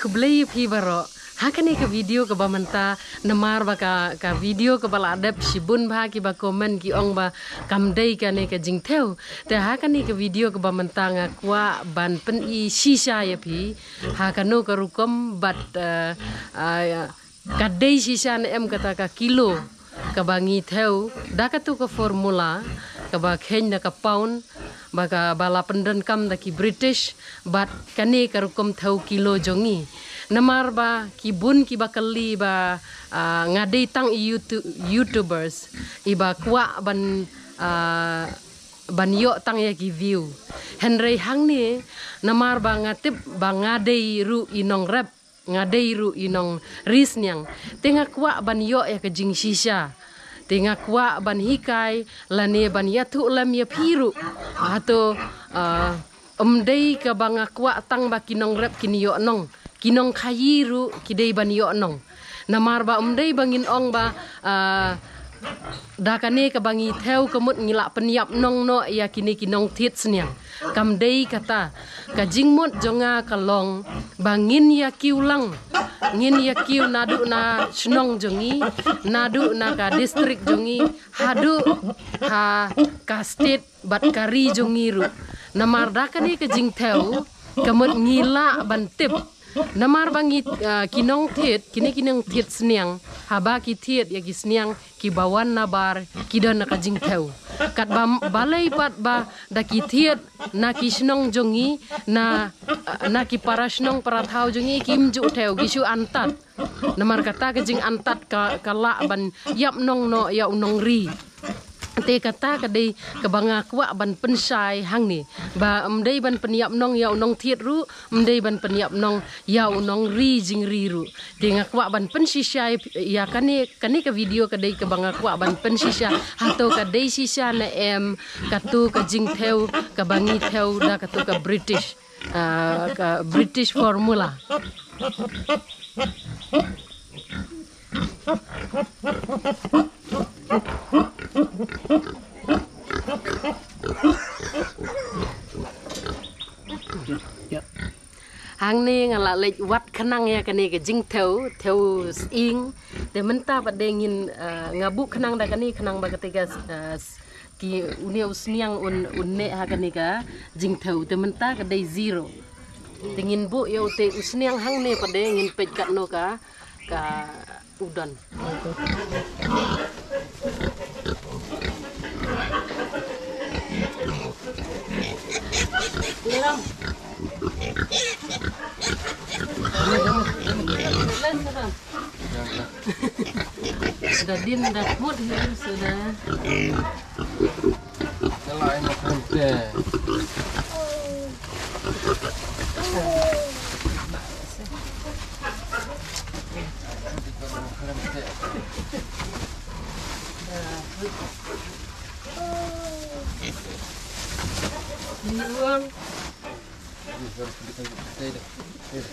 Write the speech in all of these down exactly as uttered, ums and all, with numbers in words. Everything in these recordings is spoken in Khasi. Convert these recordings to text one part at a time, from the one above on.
Khublei ïa phi baroh. Ha kane ka video kaba mynta, namar ba ka, ka video kaba la dep shibun bha kiba comment ki ong ba kam dei kane ka jingthew. Te ha kane ka video kaba mynta nga kwah ban pyni shisha ïa phi ha kano ka rukom bad, eh, eh, ka dei shisha ne em kata ka kilo kaba ngi thew da katu ka formula kaba kheiñ da ka pound, ba ka, ba la pyndonkam da ki British, bad kane ka rukom thew kilo jong ngi. Namar ba ki bun kiba kylli ba, ah, nga dei tang i YouTube, YouTubers iba kwah ban, ah, ban ïoh tang ïa ki view. Hynrei hangne, namar ba nga tip ba nga dei ruh i nongrep, nga dei ruh i nongri sniang, te nga kwah ban ïoh ïa ka jingshisha. Te nga kwah ban hikai lane ban ïathuh lem ïa phi ruh. Hato, ah, ym dei kaba nga kwah tang ba ki nongrep kin ïoh nong, ki nongkhaii ruh ki dei ban ïoh nong. Namar ba ym dei ba ngin ong ba, ah, da kane kaba ngi thew ka mut ngi lah pynïap nong noh ïa kine ki nongthied sniang. Kam dei kata. Ka jingmut jong nga ka long ba ngin ïa kiew lang, ngin ïa kiew naduh na shnong jong ngi, naduh na ka district jong ngi, haduh ha ka state bad ka ri jong ngi ruh. Namar da kane ka jingthew ka mut ngi lah ban tip. Namar ba ngi, ah, ki nongthied, kine ki nongthied sniang, haba ki thied ïa ki sniang kiba wan nabar, ki don na ka jingthew. Katba balei pat ba da ki thied na ki shnong jong ngi, na, ah, na ki para shnong para thaw jong ngi kim ju thew, ki shu antad. Namar kata ka jingantat ka, ka lah ban ïap nong noh ïa u nongri. Te kata ka dei kaba nga kwah ban pynshai hangne. Ba ym dei ban pynïap nong ïa u nongthied ruh, ym dei ban pynïap nong ïa u nongri jingri ruh. Te nga kwah ban pynshisha ïa kane, kane ka video ka dei kaba nga kwah ban pynshisha. Hato ka dei shisha ne em, katu ka jingthew kaba ngi thew da katu ka British. Ah, ka British formula. Hangne nga la leit wad khnang ïa kane ka jingthew, thew sying. Te mynta pat de ngin, ah, nga buh khnang da kane khnang ba kata ka, ah, ki une u sniang un, un neh ha kane ka jingthew, te mynta ka dei zero. Te ngin buh ïa ute u sniang hangne pat de ngin peit katno ka, ka u don. Da din da mut hi suda.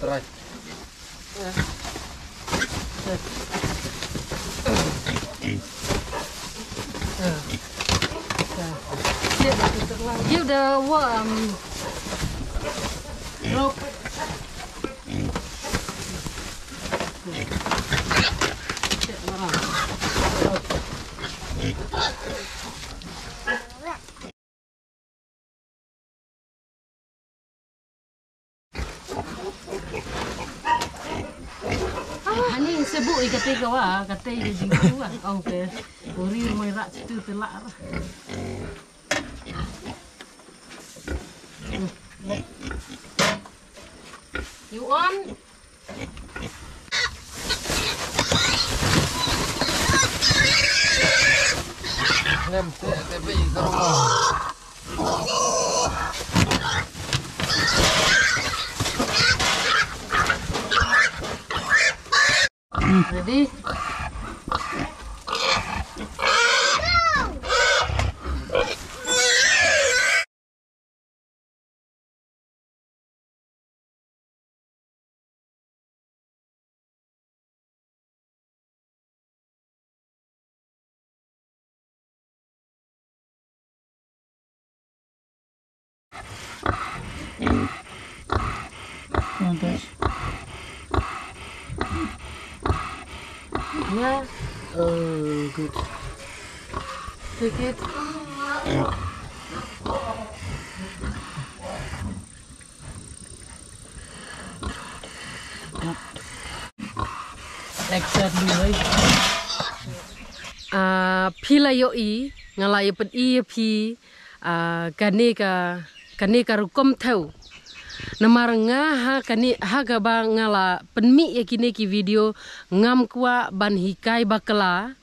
Try. Give the, um, rope. Ani sebu i kate kawa, kate i jingkawa. Ong te, uri moi rak tu telak. You on? Ready? Yeah. Oh, good. Take it. Exactly right. Ah, phi la ïohi, nga la ïa pyni ïa phi, ah, kane ka, kane ka rukom thew. Namar nga ha kane, ha kaba nga la pynmih ïa kine ki video, ngam kwah ban hikai bakla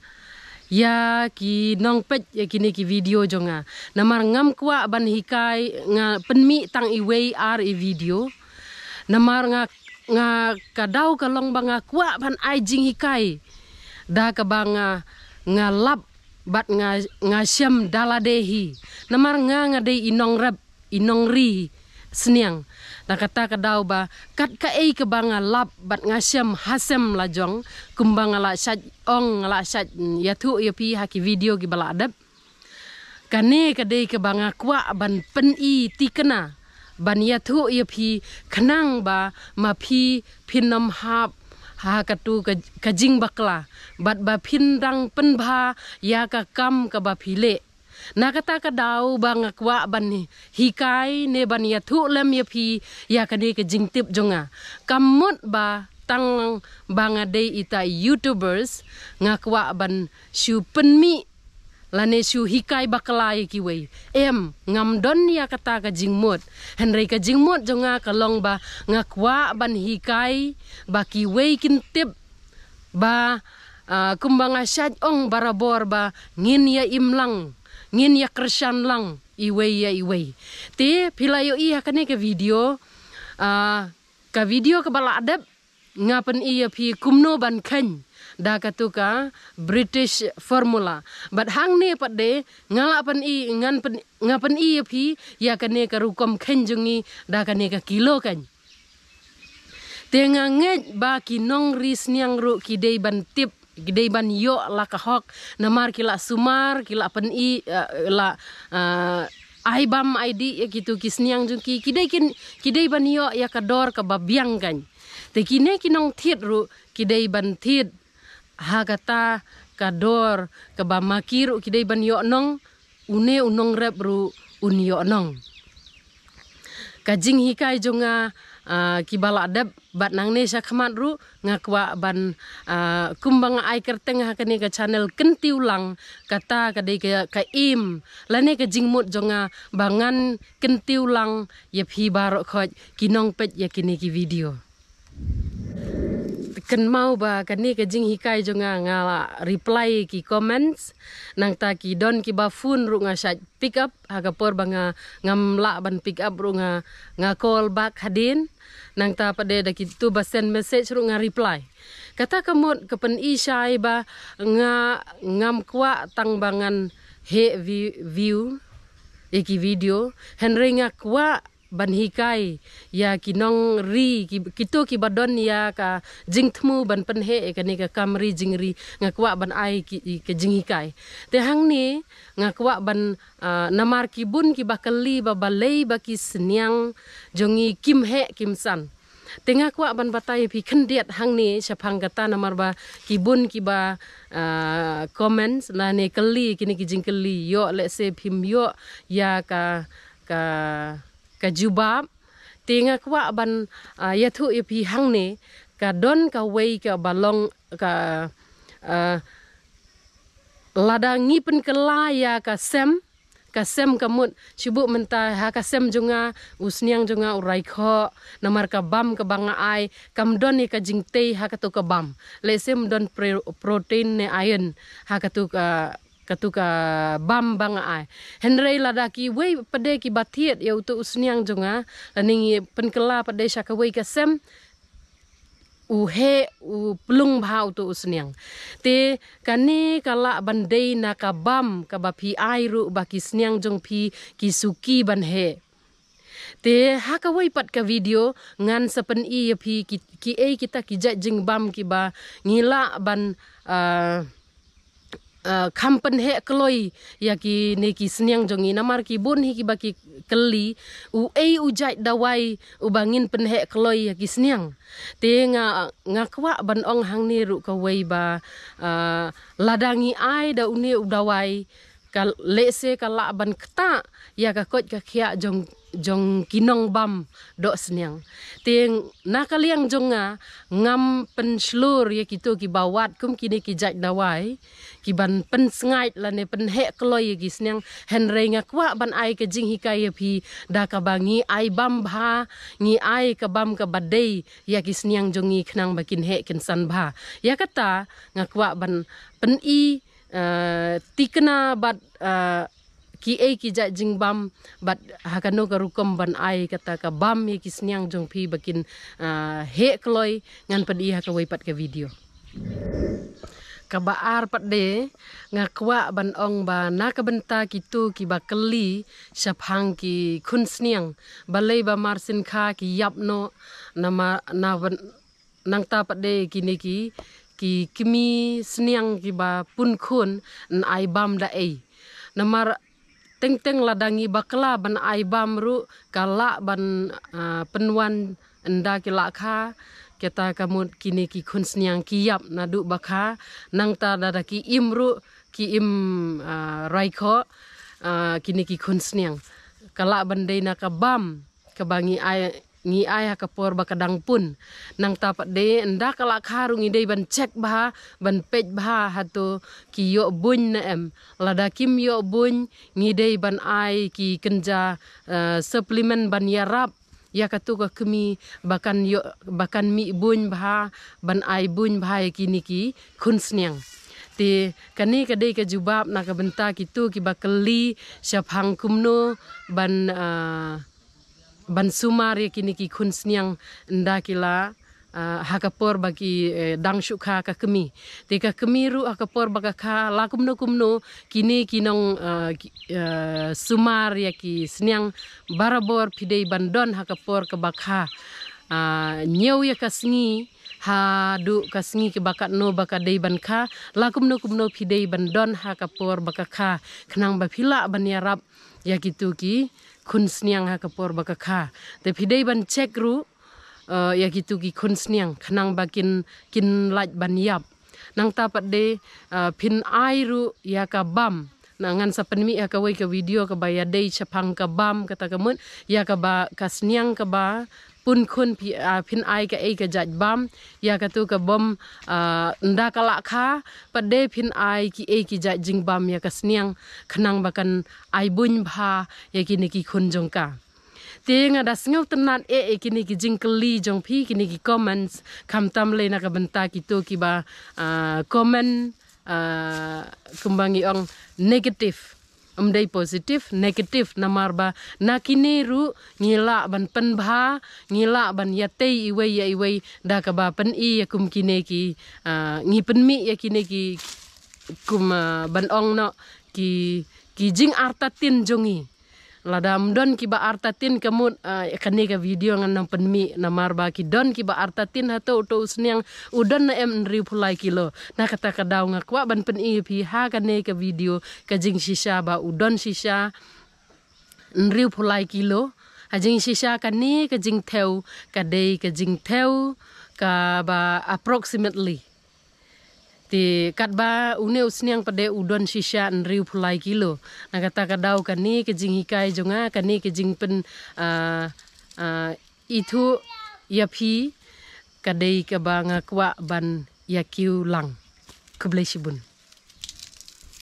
ïa ki nongpeit ïa kine ki video jong nga. Namar ngam kwah ban hikai, nga pynmih tang iwei ar i video. Namar nga, nga ka daw ka long ba nga kwah ban ai jinghikai da kaba nga, nga lap bad nga, nga shem da lade hi. Namar nga, nga dei i nongrep, i nongri sniang. Da kata ka daw ba kat kaei kaba nga lap bad nga shem ha sem la jong, kumba nga la shait ong, nga la shait ïathuh ïa phi ha ki video kiba la dep. Kane ka dei kaba nga kwah ban pyni tikna, ban ïathuh ïa phi khnang ba ma phi phin ym hap ha katu ka, ka jingbakla, bad ba phin dang pynbha ïa ka kam kaba phi leh. Na kata ka daw ba nga kwah ban hikai ne ban ïathuh lem ïa phi ïa kane ka jingtip jong nga. Kam mut ba tang ba nga dei ita YouTubers, nga kwah ban shu pynmih lane shu hikai bakla ïa kiwei. Em, ngam don ïa kata ka jingmut. Hynrei ka jingmut jong nga ka long ba nga kwah ban hikai ba kiwei kin tip ba, ah, kumba nga shait ong barabor ba ngin ïa im lang, ngin ïa kyrshan lang iwei ïa iwei. Te phi la ïohi ha kane ka video, ah, ka video kaba la dep, nga pyni ïa phi kumno ban kheiñ da katu ka British formula. Bad hangne pat de nga la pyni, ngan pyn-, nga pyni ïa phi ïa kane ka rukom kheiñ jong ngi da kane ka kilo kheiñ. Te nga ngeit ba ki nongri sniang ruh ki dei ban tip, ki dei ban ïoh la ka hok, namar ki la sumar, ki la pyni, eh, la, eh, ai bam ai dih ïa kitu ki sniang jong ki, ki dei kin, ki dei ban ïoh ïa ka dor kaba biang kheiñ. Te kine ki nongthied ruh ki dei ban thied ha kata ka dor kaba ma ki ruh ki dei ban ïoh nong, une u nongrep ruh un ïoh nong. Ka jinghikai jong nga, ah, kiba la dep bad nangne sha khmat ruh nga kwah ban, ah, kumba nga ai kyrteng ha kane ka channel Kyntiew Lang, kata ka dei ka, ka aim lane ka jingmut jong nga ba ngan kyntiew lang ïa phi baroh khoit ki nongpeit ïa kine ki video. Kynmaw ba kane ka jinghikai jong nga, nga la reply ki comments, nangta ki don kiba phone ruh nga shait pick up, ha ka por ba nga ngam lah ban pick up ruh nga, nga call back hadien, nangta pat de da kitu ba send message ruh nga reply. Kata ka mut ka pyni shai ba nga ngam kwah tang ba ngan heh vi-, view ïa ki video, hynrei nga kwah ban hikai ïa ki nongri, ki, kito kiba don ïa ka jingthmu ban pynheh ïa kane ka kam ri jingri, nga kwah ban ai ki, ka jinghikai. Te hangne nga kwah ban, ah, namar ki bun kiba kylli ba balei ba ki sniang jong ngi kim heh kim san. Te nga kwah ban batai ïa phi khyndiat hangne shaphang kata, namar ba ki bun kiba, ah, comments lane kylli kine ki jingkylli, ïoh lehse phim ïoh ïa ka, ka ka jubab. Te nga kwah ban, ah, ïathuh ïa phi hangne, ka don kawei kaba long ka, ah, lada ngi pynkylla ïa ka sem, ka sem ka mut, shu buh mynta ha ka sem jong nga, u sniang jong nga u rai khoh, namar ka bam kaba nga ai kam don ïa ka jingtei ha katu ka bam. Lehse ym don pre-, protein ne iron ha katu ka katu ka bam ba nga ai. Hynrei lada kiwei pat de kiba thied ïa utu u sniang jong nga, lane ngi pynkylla pat de sha kawei ka sem, u heh, u plung bha utu u sniang. Te kane ka lah ban dei na ka bam kaba phi ai ruh ba ki sniang jong phi ki suki ban heh. Te ha kawei pat ka video ngan sa pyni ïa phi ki, kiei kita ki jait jingbam kiba ngi lah ban, ah, uh, kham pynheh kloi ïa kine ki sniang jong ngi, namar ki bun hi kiba ki kylli u ei u jait dawai uba ngin pynheh kloi ïa ki sniang. Te nga, nga kwah ban ong hangne ruh kawei ba, uh, lada ngi ai da une u dawai, ka lehse ka lah ban ktah ïa ka koit ka khiah jong, jong ki nongbam doh sniang. Te na ka liang jong nga, ngam pynshlur ïa kito kiba wad kum kine ki jait dawai kiban pynsngait lane pynheh kloi ïa ki sniang. Hynrei nga kwah ban ai ka jinghikai ïa phi da kaba ngi ai bam bha, ngi ai ka bam kaba dei ïa ki sniang jong ngi khnang ba kin heh kin san bha. Ïa kata nga kwah ban pyni, uh, tikna bad, uh, ki ei ki jait jingbam bad ha kano ka rukom ban ai kata ka bam ïa ki sniang jong phi ba kin, uh, heh kloi. Ngan pyni ha kawei pat ka video. Kaba ar pat de, nga kwah ban ong ba na ka bynta kito kiba kylli shaphang ki khun sniang, balei ba mar sien kha ki ïap noh, na ma, na ban, nangta pat de kine ki, ki kmie sniang kiba pun khun, yn ai bam da ei. Namar teng teng lada ngi bakla ban ai bam ruh ka lah ban, ah, pynwan ynda ki la kha, kata ka mut kine ki khun sniang ki ïap naduh ba kha, nangta lada ki im ruh, ki im, ah, raikhoh, ah, kine ki khun sniang. Ka lah ban dei na ka bam kaba ngi ai, ngi ai ha ka por ba ka dang pun. Nangta pat de ynda ka la kha ruh ngi dei ban check bha, ban peit bha hato ki ïoh buiñ ne em. Lada kim ïoh buiñ, ngi dei ban ai ki kynja, eh, supplement ban ïarap ïa kato ka kmie ba kan ïoh, ba kan mih buiñ bha, ban ai buiñ bha ïa kine ki khun sniang. Te kane ka dei ka jubab na ka bynta kito kiba kylli shaphang kumno ban, ah, ban sumar ïa kine ki khun sniang ynda ki la, ah, ha ka por ba ki, eh, dang shu kha ka kmie. Te ka kmie ruh ha ka por ba ka kha, la kumno kumno kine ki nong, ah, ki, ah, sumar ïa ki sniang barabor phi dei ban don ha ka por kaba kha. Ah, ñiew ïa ka sngi haduh ka sngi kaba katno ba ka dei ban kha, la kumno kumno phi dei ban don ha ka por ba ka kha, khnang ba phi lah ban ïarap ïa kito ki khun sniang ha ka por ba ka kha. Te phi dei ban check ruh, eh, ïa kito ki khun sniang khnang ba kin, kin lait ban ïap. Nangta pat de, eh, phin ai ruh ïa ka bam. Na ngan sa pynmih ha kawei ka video kaba ïadei shaphang ka bam kata ka mut, ïa kaba ka sniang kaba pun khun phi, ah, phin ai kaei ka jait bam, ïa kato ka bam, ah, ynda ka la kha pat de phin ai kiei ki jait jingbam ïa ka sniang khnang ba kan ai buiñ bha ïa kine ki khun jong ka. Te nga da sngewtynnat eh ïa kine ki jingkylli jong phi, kine ki comments, khamtam lei na ka bynta kito kiba, ah, comment, ah, kumba ngi ong negative. Ym dei positive, negative, namar ba na kine ruh ngi lah ban pynbha, ngi lah ban ïatei iwei ïa iwei da kaba pyni ïa kum kine ki, ah, ngi pynmih ïa kine ki kum, ah, ban ong noh ki, ki jingartatien jong ngi. Lada ym don kiba artatien ka mut, ah, kane ka video ngan nang pynmih, namar ba ki don kiba artatien hato uto u sniang u don ne em hynriewphew lai kilo. Na kata ka daw nga kwah ban pyni ïa phi ha kane ka video ka jingshisha ba u don shisha hynriewphew lai kilo. Ha jingshisha kane ka jingthew ka dei ka jingthew kaba approximately. Te katba une u sniang pat de u don shisha hynriewphew lai kilo. Na kata ka daw kane ka jinghikai jong nga, kane ka jingpyn, ah, ah, ithuh ïa phi ka dei kaba nga kwah ban ïa kiew lang. Khublei shibun.